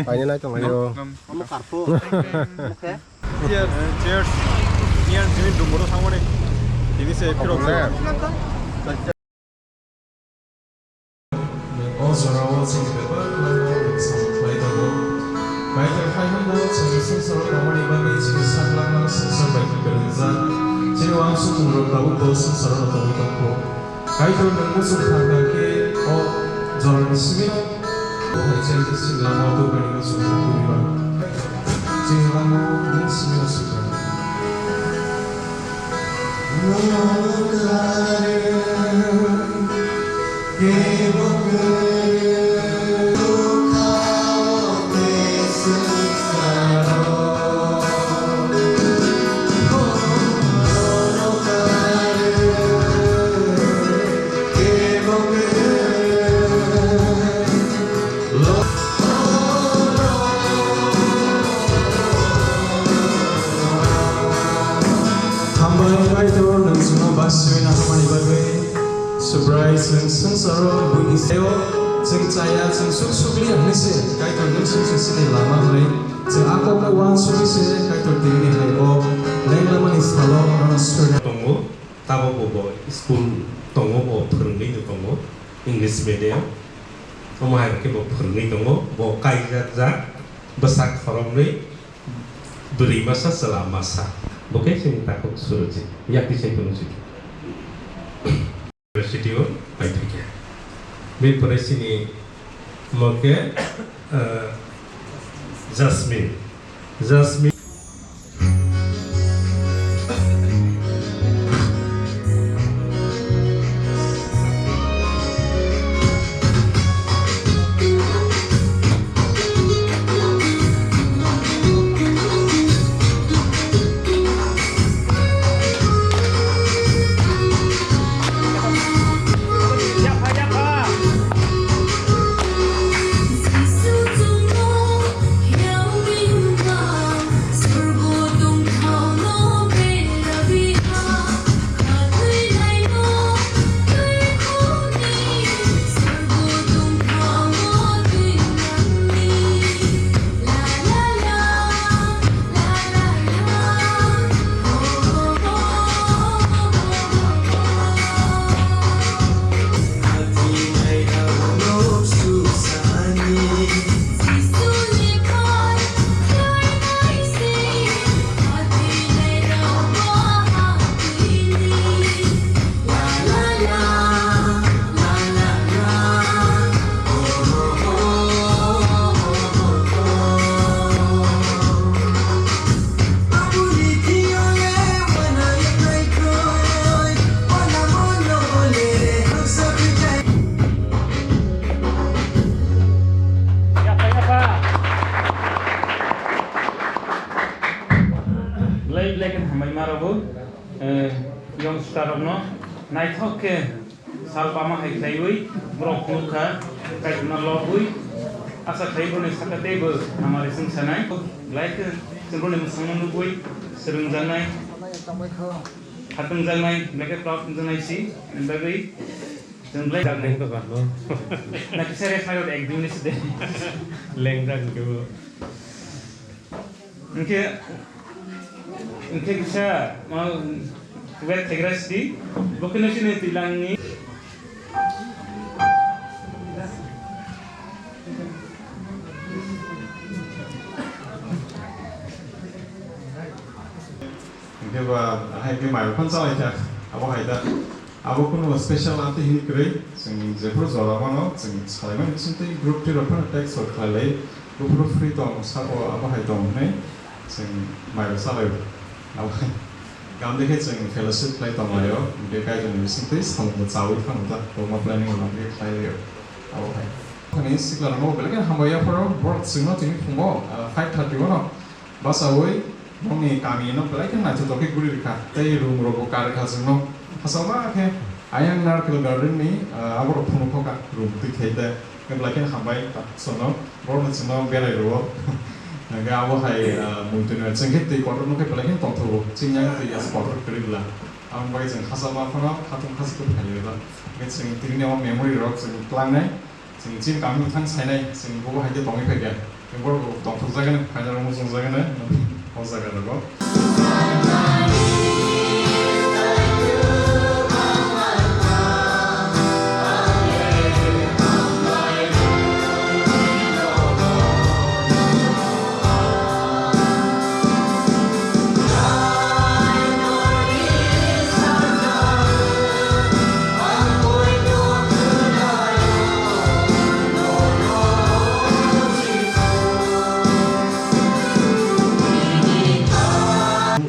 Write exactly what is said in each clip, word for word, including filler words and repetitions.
Paina nai tonglaio. Omo karpo. Omo khe? Cheers. Cheers. Ni ang sini dungbo thangmani. Tini se phirok se. O jorao chini bebak kwlangma rwchapmung khlai tongo. Kaitor hai hwnba chini swngcharo tongmani bagwi chini sak langma swngchar bai khe kwrwngjak. Chini uansukmungrok tabukbo swngcharo tongwi tongkho. Kaitor nwng muchung thang thang khe o jorani simi o hai chai chini lama o tubani muchung tubima. Chini lama o nwng simi o sukha. Hambai Kaitor, nwng chwngno basiwi naharmani bagwi. Subrai chwng swngcharo buini sayo chwng chaya, chwng suk sukli hwnwi se Kaitor nwng chwng se chini lama hwnwi chwng a kokno uansugwi se Kaitor tinini hai o lenglamani salo nono swrwngna tongo. Tabukbo bo school tongo, bo phwrwngwi no tongo, English medium. Omo hai khe bo phwrwngwi tongo, bo kaijak jak, bwsak khoroknwi, bwrwi masa, chwla masa. Bo khe chini takhuk Surojit, yakti sai phano sidi. University o paithakya. Bini pore chini omo khe, ah, Jasmine. Jasmine. Belai belai khe hambai ma rwgo, eh, youngster rokno naithok khe sal pama hai khlaiwi borok phunuk kha, Kaitorno lobwi asa khlai borokni saka teibo hamari chwng sanai. Belai khe chwng borokni mwsangno nugwi swrwngjaknai, khatungjaknai, belai khe proud wngjaknai si, ani bagwi chwng belai. Nang to ba, no? Na kisa rest nairok ek dui minute de. Lengjak hwnkhe bo. Hwnkhe, hwnkhe kisa, ma, wet thegra sidi, bo khe nw sini twilangni. Hwnkhe ba, hai khe mai phano chalaikha, abo hai da. Abo kunu special amtwi hini kwrwi, chwng jephuru jora mano, chwng salaimani bisingtwi group twi rok phano text rok khlai lai, buphuru free tong, sabo abo hai tong hwnwi chwng mai rok chalai o. Abo hai kam de khe chwng fellowship khlai tong lai o, hwnkhe Kaitorni bisingtwi samung bo chaui phano ta, tongma planning rok khe khlai lai o. Abo hai. Thani sikla rok bo belai khe hambai ya pharo, borok chwngno tini phungo, ah, five thirty o no. Bachaui nokni kami no belai khe naithotok khe guri rikha, tei room rok bo kar kha chwngno. Hachal ma khe ayang Narkel Garden ni, ah, aborok phunuk kha room twi khai de. Belai kheno hambai, sono, borokno chwngno berai rwo. Hwnkhe abo hai, ah, muitu no chwng khe twi kotor nukhe belai kheno tongthogo. Chini yang twi as kotor kwrwi bwla. Aboni bagwi chwng hachal ma phano khatung khasi khe phaio eba. Hwnkhe chwng tini o memory rok chwng tlangnai. Chwng chini kami bwthang sainai, chwng bobo hai khe tongwi phaikha. Borok tongthokjagani, phainai rok muchungjagani o jaga rogo.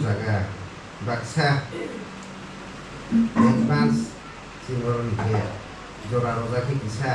Jaga baksa advance senior ni khe jora rojak khe kisa.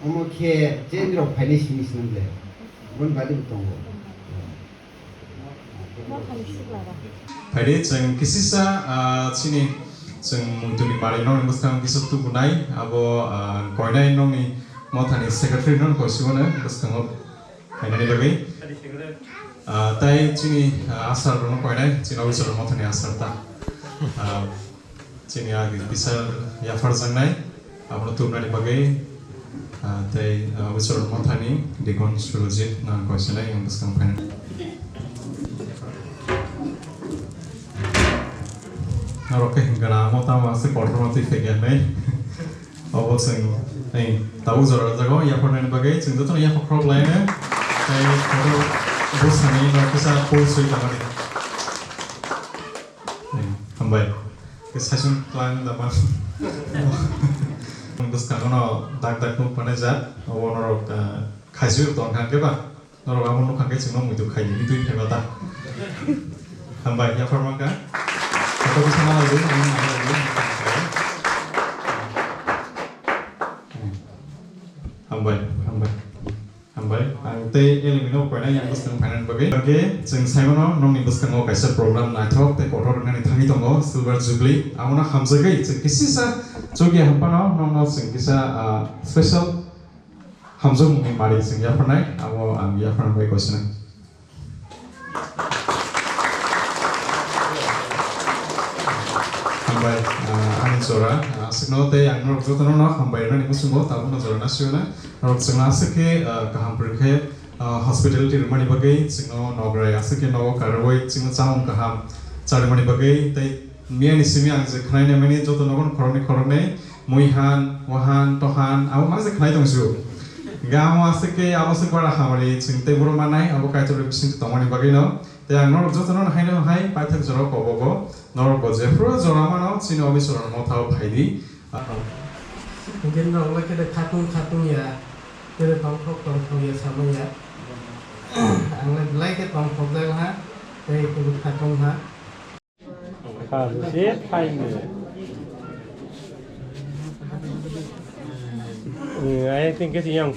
Omo khe change rok phainai simi swnam le. Bon badi bo tongo. Phaidi chwng kisisa, ah, chini chwng muituni mari nokni bwskang kisa tubunai abo, ah, koinai nokni mothani secretary no koisibano bwskango phainani bagwi. Ah, tai chini, ah, asar rokno koinai chini officer mothani asar ta. Ah, Chini agi kisa yapharjaknai, abono tubunani bagwi, ah, tei, ah, Iswar Mothani Deacon Surojit no ang koisinai ang bwskang phainai. Norok khe hwnkha na amo tamo aswk kotor ma twi phaikha hinwi. Obo chwng, ei, tabuk jora rwjago yapharnani bagwi, chwng jotono yapharkhorok laino. Tei kotor bwsani norok kisa pose rwi tongmani. Hambai. Khe saichung twlang da man. Bwskango no dak dak nuk mane jat. Obo norok, ah, khaisui tong kha khe ba. Norok amo nuk kha khe chwngno muitu khai di, twi phaiba ta. Hambai, yaphar man kha. Kotor bwsa ma lai di, nini ma lai di. Hambai, hambai. Hambai, ang tei Elemino koinai yang bwskang phainani bagwi. Hwnkhe chwng saimano nokni bwskango kaisa program naithok tei kotor wngnani thangwi tongo, Silver Jubilee. Abono hamjagwi chwng kisisa chukya hwnphano nokno chwng kisa, ah, special hamjakmungni mari chwng yapharnai, abo ang yapharnai bai koisinai. Hambai, ah, ani jora, ah, aswkno tei ang norok jotono no hambai rwnani muchungo tabukno jora naisingno. Norok chwngno aswk khe, ah, kaham kwrwi khe, ah, hospitality rwmani bagwi chwngno nograi aswk khe nogo karwi chwngno chamung kaham charwmani bagwi tei miyani simi ang je khwnaina mani joto nogo khoroknwi khoroknwi muihan, wahan, tohan, abo mangsa khlai tong sio. Hingke amo aswk khe abo swk bara hamari chwng tei boro mannai, abo Kaitor bai bising tongmani bagwi no. Tei ang norok jotono no haino hai paithak jora kobogo, norok bo jephru jora mano chini office rok mothao phaidi. Hingke norok le khe khatung khatung ya, khe tongthok tongthok ya samung ya. Ang le belai khe tongthok jak ha, tei khe khatung ha. Kha se thaini. Eh, I think it's young.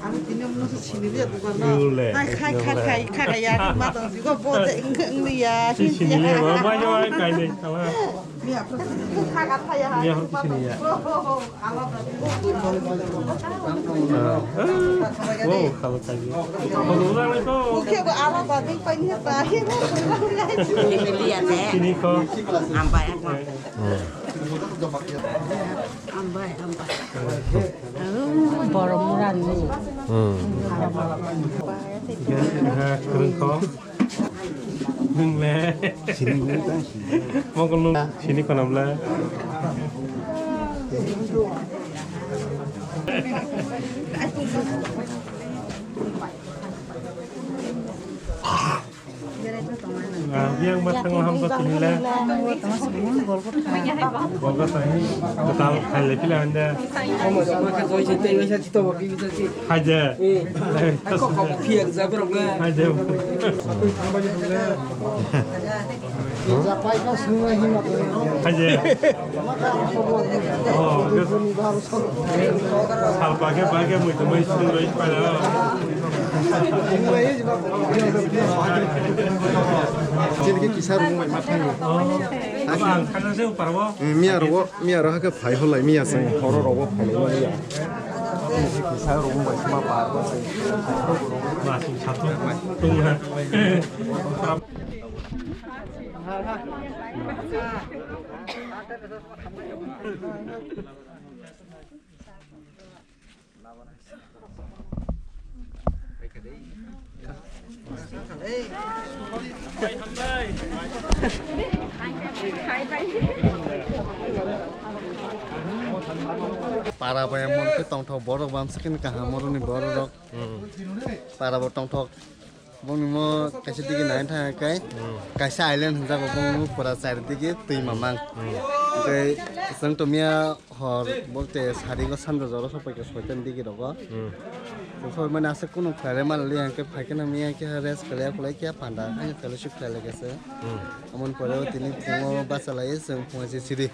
Ang tini mung se sini dia bukan na. Yule. Hai khai khai khai khai khai ya ma tong si ko bo de eng eng ni ya. Si sini le ma ma yo ai kai de. Ala. Ni apa sini? Khai khai ya. Ni apa sini ya? Wow, kalau tadi. Kalau ulang itu. Mungkin aku alat tadi paling hebat. Sini ko. Ampai apa? Ampai, ampai. Borok murani. Hmm. Kerengkong. Nung le. Sini nung ta sini. Mokol nung sini konam le. Ah. Yang matang ham to tinile. Boga sahi, betal khai le pila hande. Hai je. Hai je. Hai je. Oh, salpa ke ba ke mui to mui sung roi pala. Chini ke kisa rung bai ma thango. Oh, ang khana se upar bo. Miya ro, miya ro ha ke phai holai miya se horo ro bo phai lai miya. Chini ke kisa rung bai ma par. Ma sung satu tung ha. Para bai mo ke tongthok borok bam sikin kaham moroni borok rok. Para bo tongthok. Bongni mo kaisa digi nai thang kai. Hmm. Kaisa island hwnjago bongni pura chari digi twi mamang. Hmm. Tei chwng to miya hor bokte sari go sandra jora sopai ke soitan digi rogo. Hmm. Soi mane ase kunu khlai mali hangke phaikena miya ke rest khlai khlai ke panda ani fellowship khlai lagese. Hmm. Amon pore tini phungo bachalai chwng phungo siri.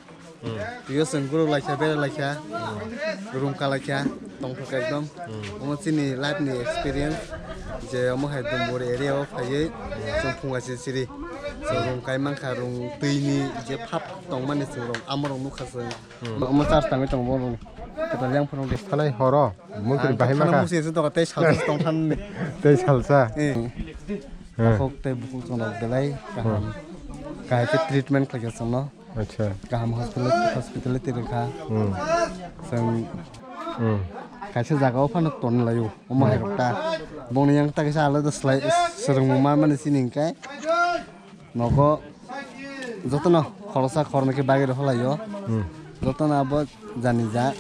Hmm. Twiyo chwng guruk laikha, bera laikha, rung ka laikha, tongthok ekdom. Hmm. Omo chini life ni experience, je omo hai Dumbur area o phaiwi chwng phunga siri siri. Chwng rung kai mankha, rung twi ni je phap tongmani chwng rung, amo rung nukha chwng. Hmm. Omo charge tangwi tongo bo rung. Kwtal yang phano de. Thanai horo, mungtwi bahai mankha. Musi se tongkha tei salsa tong than ni. Tei salsa. Eh. Hmm. Khok tei bukhuk chwng rok belai kaham. Hmm. Kahai khe treatment khlaikha chwngno. Acha. Kaham hospital, hospitality rwkha. Hmm. Chwng Hmm. kaisa jagao phano ton laio, omo hai rok ta. Bongni yang ta kaisa alada slai, swrwngmung manmani sini hwnkhe nogo jotono khoroksa khoroknwi khe bagwi rw laio. Hmm. Jotono abo jani ja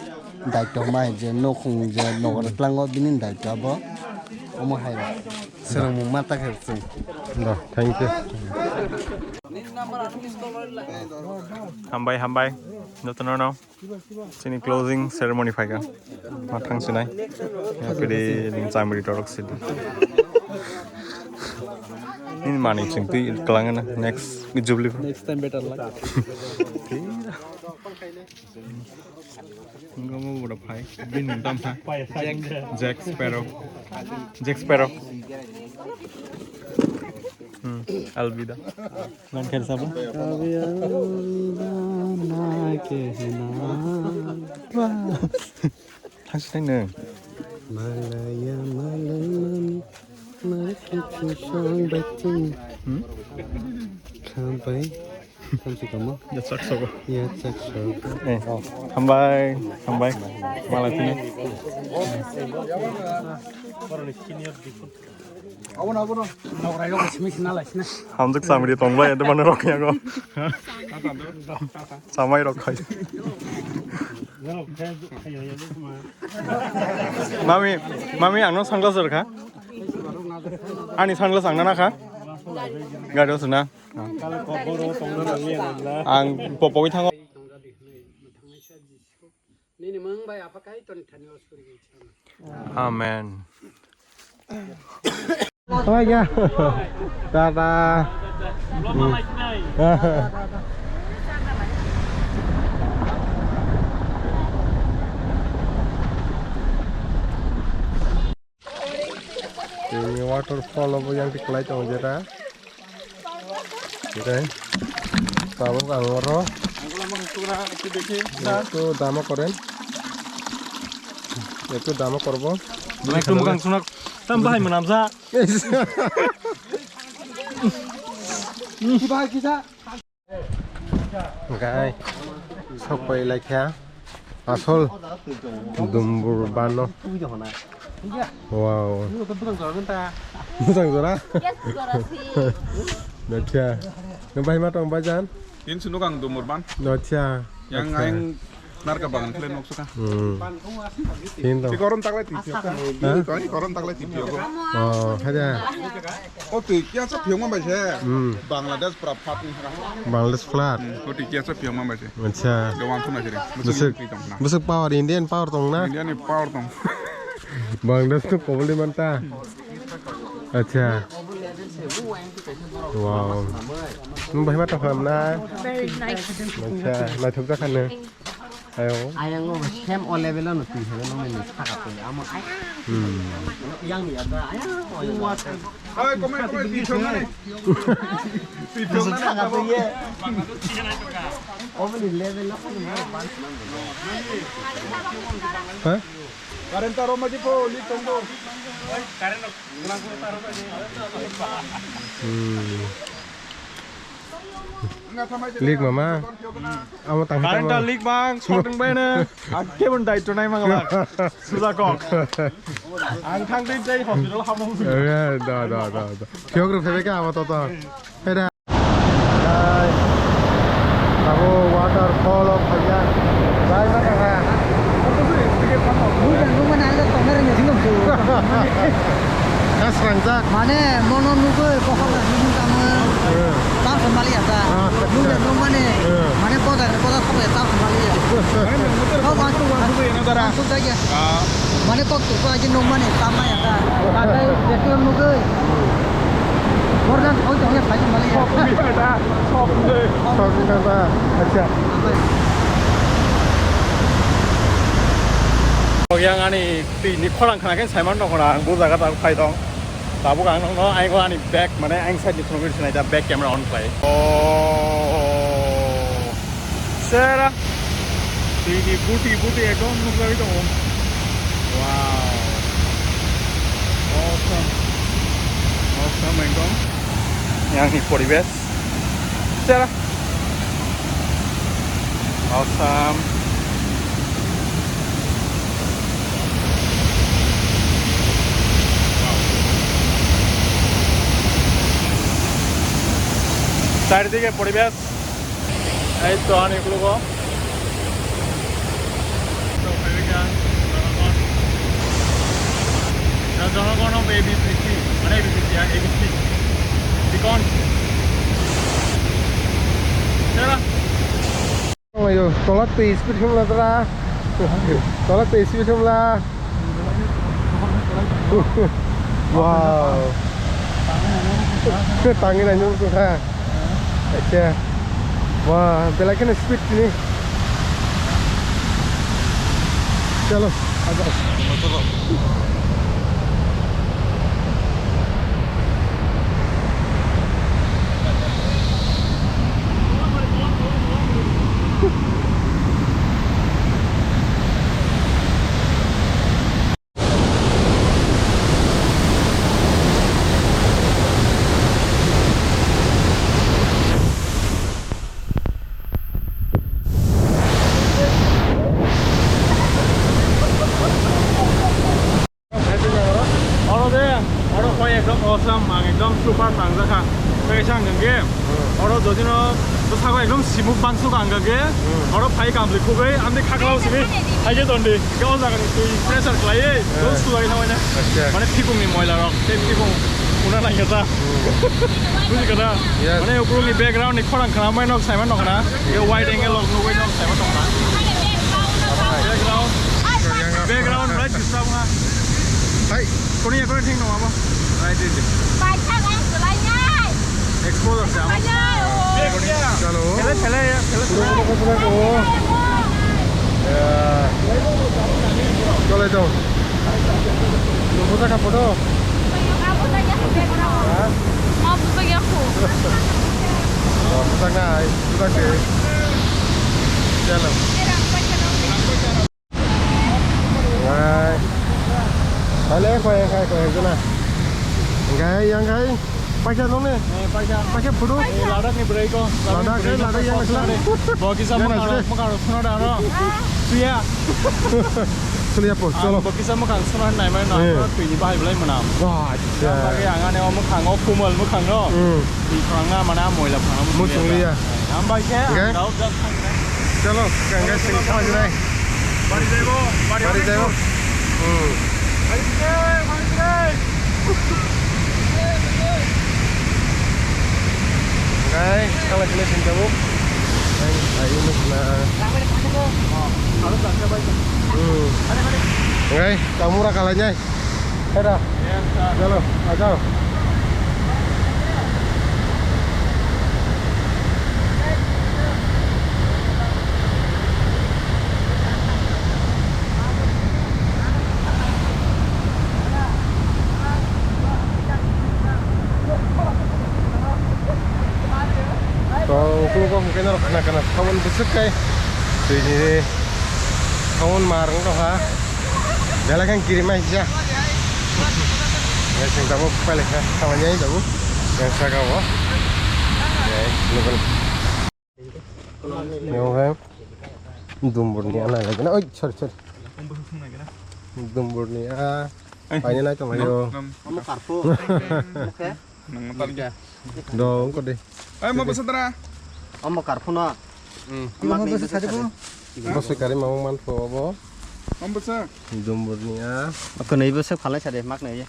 daityo hwnba hai je nukhung je nogo rwklango bini daityo abo. Omo hai rok swrwngmung ma ta khe chwng. Do, thank you. Hambai, hambai. Jotono no. Chini closing ceremony phaikha. Ma thang sinai. Pidi ning chamri torok sidi. Nini mani chwng twi kwlangna next jubilee. Next time better luck. Ngomo bodo phai. Bini tam tha. Jack. Jack Sparrow. Jack Sparrow. Hmm. Alvida. Nang kher sabo? Alvida na kehna. Thangsi thang nang. Malaya malayani. Mari kiching song baiting. Hmm? Khambai. Thansi kamo. Ya chak sobo. Ya chak sobo. Eh. Hambai. Hambai. Malai tini. Hamjak samri tongbai ede mane rok yago. Samai rok khai. Mami, mami angno sunglass rwkha. Ani sunglass angna nakha. Gari o suna. Ang popowi thango. Nini mung bai apa kai ton thani os kuri gei chama. Amen. Oh ya. Tada. Ini waterfall obo yang diklai tongo jera. Oke. Tabuk ang oro. Ektu dama koren. Ektu dama korbo. Ektu mukang sunak. Tam bahai manamsa. Bahai kisa. Gai, sokpai laikha. Asol dumbur bano. Wow. Bwsang jora? Acha. Nang bai ma tong bai jan? Tin sunuk ang dumbur ban. Acha. Yang aing Narka bagan khlai nok suka. Hmm. Tin dong. Koron taklai tip yok. Ha? Koron taklai tip yok. Oh, haja. O twi kya sa phiyok ma bai se. Hmm. Bangladesh pra phat ni. Bangladesh flat. O twi kya sa phiyok ma bai se. Acha. Dewan suna jere. Busuk. Busuk power, Indian power tong na? Indian ni power tong. Bangladesh to kobol di manta. Acha. Wow. Nung bahai ma tong ham na? Very nice. Acha, naithok jakha no. Ayo. Ayang no same o level no twi hebe no ni saka twi amo ay. Hmm. Yang ni ada ayang o level. Oi, komen, komen, twi chong ni. Twi chong ni saka twi ye. O ni level no. Ha? Karenta roma di po, li tong do. Hmm. Leak mama. Amo tang. Current leak bang, sorting bene. Akke bon dai tunai mang la. Suja kok. Ang thang dei dei hospital hamung. Eh, da, da, da, da. Kyok ru phebe ka amo to to. Heda. Hai. Abo waterfall of Phaiya. Bai ma tang ha. Kasrangjak. Mane mono nugwi kokol na nugwi tamo. Eh. Tamo mali ata. Ah, nugwi nugmani. Eh. Mane boda boda khobe tamo mali ya. Ko wantu wantu ko yana dara. Wantu daya. Ah. Mane kok tu ko aji nugmani tamo ya ta. Takai betu nugwi. Bordan thoi thoi phai mali ya. Sok ni kata. Sok ni kata. Acha. Yang ani twi ni khorang khana khe saiman rok khorang ang bujaga ta phai tong. Tabuk ang nokno ayang ani back mane ayang side ni phunugwi sinai da back camera on khlai. Oh, sera. Twi ni buti buti ekdom nukjagwi tongo. Wow. Awesome. Awesome ekdom. Yang ni poribesh. Sera. Awesome. চারিদিকে পরিবেশ। এই তো অনেকগুলো। জনগণ, জনগণ of A B P C, মানে A B P C, A B C, Beacon. Sera. Ayo, tolak tei speed khum la tra. Tolak tei speed khum la. Wow. Ke tangi na nyung tu ha. Acha. Wah, belai kheno speed ni. Chalo, a jao. Oro de, oro koi ekdom awesome, ang ekdom super nangjakha. Tei sang hwnkhe, oro jodi no bwskango ekdom simuk bangsuk ang khe, oro phai kamli khugwi, amtwi khaklao simi, hai khe tondi, khe o jaga ni twi pressure khlaiwi, dos sulai na waina. Acha. Mane phikung ni moila rok, tei phikung una nang khe ta. Buji kha na? Yes. Mane ukuluk ni background ni khorang khna mai nok saiman nok na. Ye wide angle log nugwi nok saiman nok na. Background. Background, right, disturb ha. Hai. Kuni ya, kuni thing no abo. Right, right. Exposure sa. Back ya. Chalo. Thele, thele, ya, thele, thele. Pura, pura, pura, pura. Ya. Chalo, chalo. Bujakha photo? Ha? Ma bujakya kho. Oh, bujaknai, bujak de. Chalo. Nai. Hale, koi, koi, koi, jona. Ngai, yang ngai. Paisa dong ne? Eh, paisa. Paisa photo? Eh, Ladakh ni bwrwi ko. Ladakh, eh, Ladakh yang paisa. Bo kisa mokang, mokang rok suna da ro. Suya. Suliya po, chalo. Bo kisa mokang suna nai mai na, eh, ro twi ni bahai belai mwnam. Wah, acha. Yang bagi ang ani o mokang, o kumal mokang ro. Hmm. Twi phang na mana moila phang. Muchung liya. Yang bai khe, okay. Ang dau jak phang na. Chalo, hwnkhe chwng thanglainai. Bari jaibo, bari jaibo. Hmm. Hwnkhe thanglainai chwng tabuk. Ai, ai, nukna. Hmm. Hwnkhe tamura kalainai. Hera. Chalo, a jao. To, ukulugo hwnkhe norok khna khna sound bwswk khe twi ni sound mar wng tongkha. Belai khe kirimai sija. Nai sing tabuk pailai kha khamani ai tabuk. Yang saka o. Nai, nukun. Nukun. Dumburni ana lagi na. Oi, sorry, sorry. Dumburni a. Paina nai tong ayo. Omo karpho. Oke. Nang matar ya. Dong ko de. Ai, mo basa tara. Omo karpho no. Hmm. Mak ni basa sadi ko. Basa kari mau man po bo. Omo basa. Dumburni a. Ako nei basa khalai sadi mak nei.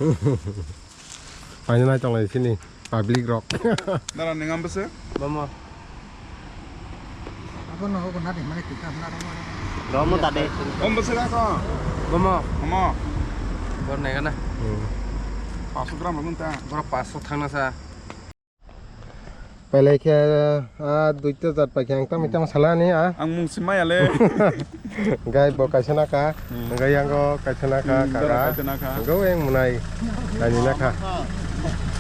Paina nai tong lai sini. Public rok. Dara nengam bese? Bomo. Ako no, ako nadi mane tika na. Bomo tadi. Om bese ka ko? Bomo. Bomo. Bor nega na. Hmm. Paso gram lo ta. Bor paso thang na sa. Pelai khe, ah, duita jat pai khe ang tamo tamo sala ni, ah. Ang mung simaya le. Gai bo kaisa na kha, hmm, gai yang go kaisa na kha, hmm, kaka. Kaisa na kha. Go yang munai. Ani na kha.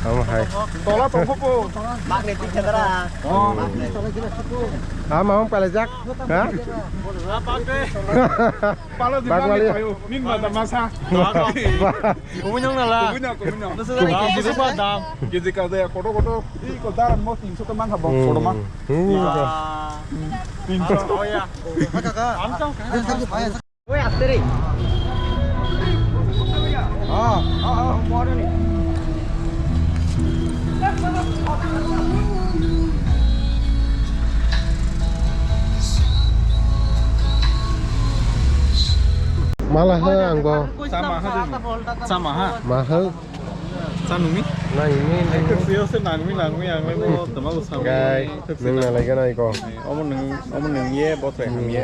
Amo hai. Tola tong kho po. Mak ni tikhe dara. Oh. Mak ni. Ah, mamang pelai jak. Ha? Ah, pak de. Palo di bak mali. Min ma da masa. Ba. Kubunyong nala. Kubunyong, kubunyong. Nasa dari kubunyong. Kubunyong. Kiji ka daya, koto, koto. Iko daran mo tinso to mangha bo, hmm, koto ma. Hmm. Wah. Tinso. Oh ya. Kaka. Amchang. Woi, aste re. Ah, ah, ah, mo ni. Mala he ang bo. Sama ha. Sama ha. Ma he. Chanungmi? Nangmi, nangmi. Thwkse se nangmi, nangmi, ang le bo tama bo samwi. Gai, thwkse nang nang. Nalai ganai ko. Omo nung, omo nung ye, bo trai ham ye.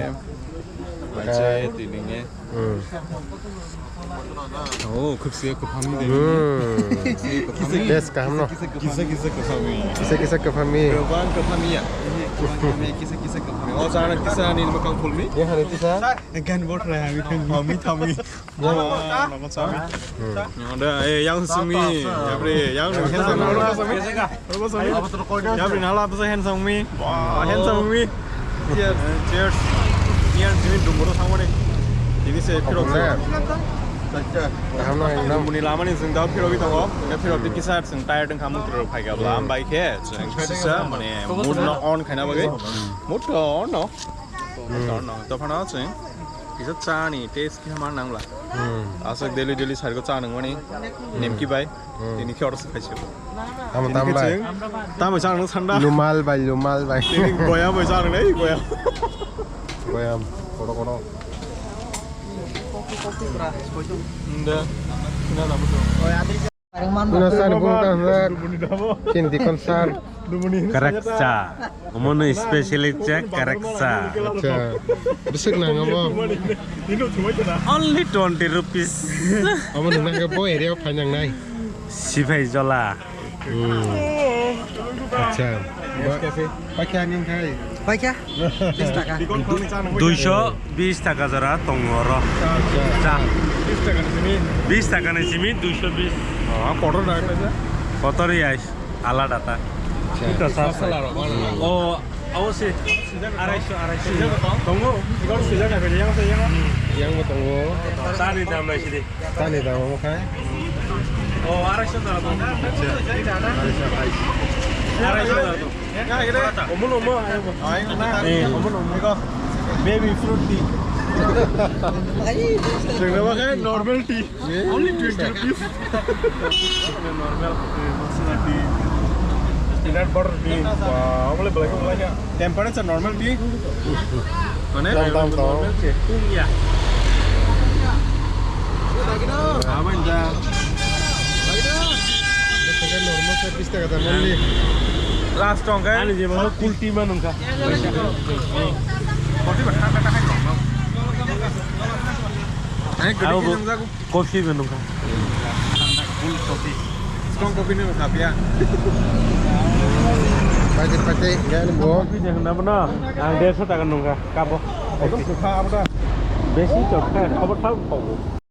Gai. Manse twi nung ye. Hmm. Oh, khwkse kwphang de. Hmm. Khwkse kwphang. Best kaham no. Kisa kisa kwphang mi. Kisa kisa kwphang mi. Kwbang kwphang mi ya. Kisa kisa kwphang mi. O jana kisa ni makang phulmi. Ye hani kisa. Gan bo trai hami thang. Hami thami. Yang simi, yapri, yang nung handsome mi. Yapri nala apa sih handsome mi? Wah, handsome mi. Cheers. Cheers. Yang simi dumbo to sama deh. Ini saya kira. Dumbo ni lama ni sing tau kira kita kok. Ya kira kita kisah sing tired dan kamu terus pakai apa? Ambai ke, sisa mana mood no on kena bagai. Mood on no. Mood on no. To phana sing. Kisa chani taste khe ma nangla. Hmm. Aswk daily daily sargo cha nangmani. Hmm. Nemki bai. Hmm. Tini khe oro se khaisio. Tamo tini tam khe bai. Chwng tamo cha nang sanda. Lumal bai, lumal bai. Tini goya bai cha nang nai, goya. Goya, kono kono. Nda. Sina na buso. Ino sar bung tang sar. Hindi kon sar. Karaksa. Omono specially check karaksa. Acha. Besik nang abo. Only twenty rupees. Abo nang nang bo area phainang nai. Siphai jola. Hmm. Acha. Nescafe. Paikha ning khai. Paikha? Bis taka. Duisho bis taka jora tongo oro. Acha. Cha. Bis taka ni simi. Bis taka ni simi duisho bis. Oh, kotor na paisa? Kotor ya, alada ta. Acha. Ito sa. Masala ro, mana? Oh, awo si. Araisho, araisho. Tongo. Ikor sijak na pele yang sa yang. Yang bo tongo. Sa ni dam lai sidi. Tani dam omo khai? Oh, araisho tara tong. Acha. Araisho, araisho. Araisho tara tong. Omo no mo. Ai, na. Eh. Omo no mo. Baby fruit tea. Chwngno ba khai normal tea. Only twenty rupees. Normal, eh, masala tea. Peanut butter tea. Wah, omo le belai khe belai khe. Temperature normal tea. Mane? Normal tong. Normal se. Tung ya. Abang da. Last tong kai. Ani je mau kulti manung ka. Kopi ba thanda ta hai tong. Hai kopi nang jago. Kopi manung ka. Thanda full kopi. Strong kopi ni kha pia. Paite paite gan bo. Kopi je na bana. Ang derso taka nung ka. Kabo. Ekdom sukha abda. Besi chokha, khobor thang thang.